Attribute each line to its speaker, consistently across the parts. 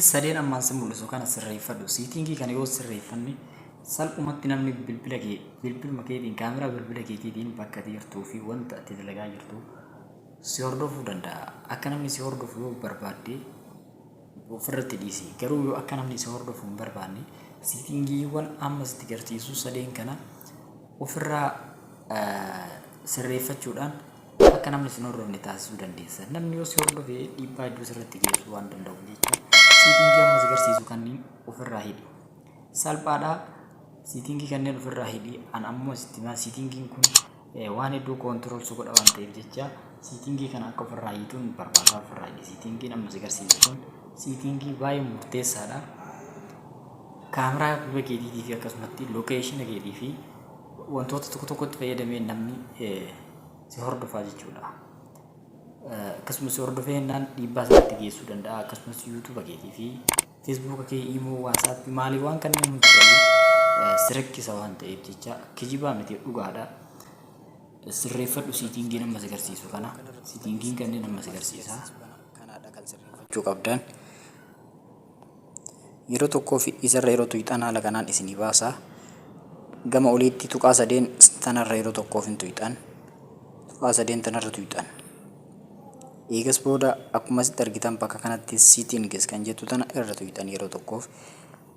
Speaker 1: Siitingii sadeen ammaan si mul'isu kana sirreeffadhu. Siitingii kana yoo sirreeffanne salphumatti namni bilbila kee bilbiluma keetiin kaameraa bilbila keetiitiin bakka ati jirtuu fi wanta ati dalagaa jirtu si hordofuu danda'a. Akka namni si hordofu yoo barbaadde ofirratti dhiisi. Garuu yoo akka namni si hordofu hin barbaanne siitingiiwwan amma sitti garsiisu sadeen kana ofirraa sirreeffachuudhaan akka namni sin hordofne taasisuu dandeessa. Namni yoo si hordofe dhiibbaa hedduu sirratti geessuu waan danda'uuf jecha siitingii amma si garsiisu kanneen ofirraa hidhi. Salphaadha. Siitingii kanneen ofirraa hidhi. An ammoo sitti himaa siitingiin kun waan hedduu koontirool si godha waan ta'eef jecha siitingii kana akka ofirraa hiituun barbaadaa ofirraa hidhi. Siitingiin amma si garsiisu kun siitingii baay'ee murteessaadha. Kaameraa bilbila keetiitii fi akkasumatti lookeeshina keetii fi wantoota tokko tokkotti fayyadamee namni si hordofaa jechuudha. Akkasumas si hordofee jennaan dhiibbaa sirratti geessuu danda'a. Akkasumas yuutuuba keetii fi feesbuuka kee, iimoo, waatsaappii maalii waan kanneen hundarrayyuu si rakkisa waan ta'eef jecha kijibaa miti dhugaadha. Sirreeffadhu siitingiin amma si garsiisu kana. Siitingiin kanneen amma si garsiisa.
Speaker 2: Kanaadha kan sirreeffachuu qabdan. Yeroo tokkoof isarra yeroo tuyxan haala kanaan isinii baasa. Gama oliitti tuqaa sadeen tanarra yeroo tokkoof hin tuyxan. Tuqaa sadeen tanarra tuyxan. Eegas booda akkuma asitti argitan bakka kanatti settings kan jettu tana irra tuyxan yeroo tokkoof.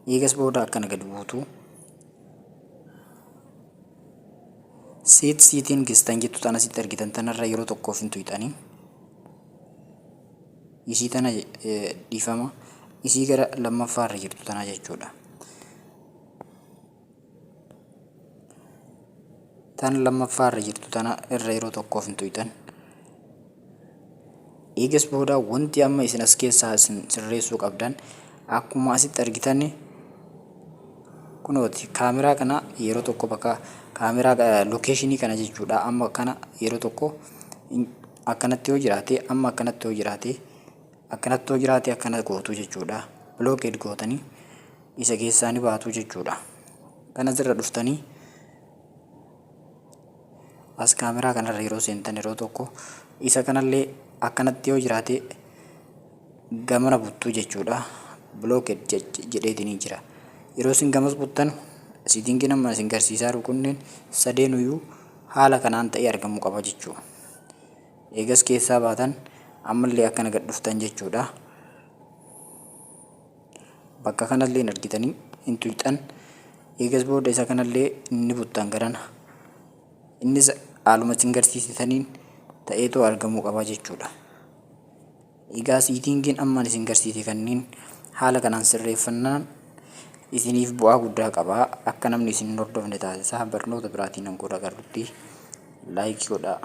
Speaker 2: Eegas booda akkana gadi buutu. Set settings tan jettu tana asitti argitan tanarra yeroo tokkoof hin tuyxanii. Isii tana dhiifama. Isii gara lammaffaa irra jirtu tana jechuudha. Tan lammaffaa irra jirtu tana irra yeroo tokkoof hin tuyxan. Eegas booda wanti amma isin as keessaa isin sirreessuu qabdan akkuma asitti argitan kunooti kaameraa kana yeroo tokko bakka kaameraa lookeeshinii kana jechuudha. Amma kana yeroo tokko akkanatti yoo jiraate amma akkanatti yoo jiraate akkanatti yoo jiraate akkana gootu jechuudha. Blocked gootanii isa keessaa ni baatu jechuudha. Kana irra dhuftanii as kaameraa kanarra yeroo seentan yeroo tokko isa kanallee akkanatti yoo jiraate gamana buttuu jechuudha. Blocked jedheetiin jira. Yeroo isin gamas buttan siitingiin amma isin garsiisaa jiru kunneen sadeenuyyuu haala kanaan ta'ee argamuu qaba jechuudha. Eegas keessaa baatan ammallee akkana gad dhuftan jechuudha. Bakka kanallee hin argitanii hin tuyxan. Eegas booda isa kanallee ni buttan garana. Innis haaluma isin garsiisitaniin ta'eetoo argamuu qaba jechuudha. Egaa siitingiin ammaan isin garsiise kanneen haala kanaan sirreeffannaan isiniif bu'aa guddaa qaba. Akka namni isin hin hordofne taasisa. Barnoota biraatiin hanga wal agarrutti laayikii godhaa.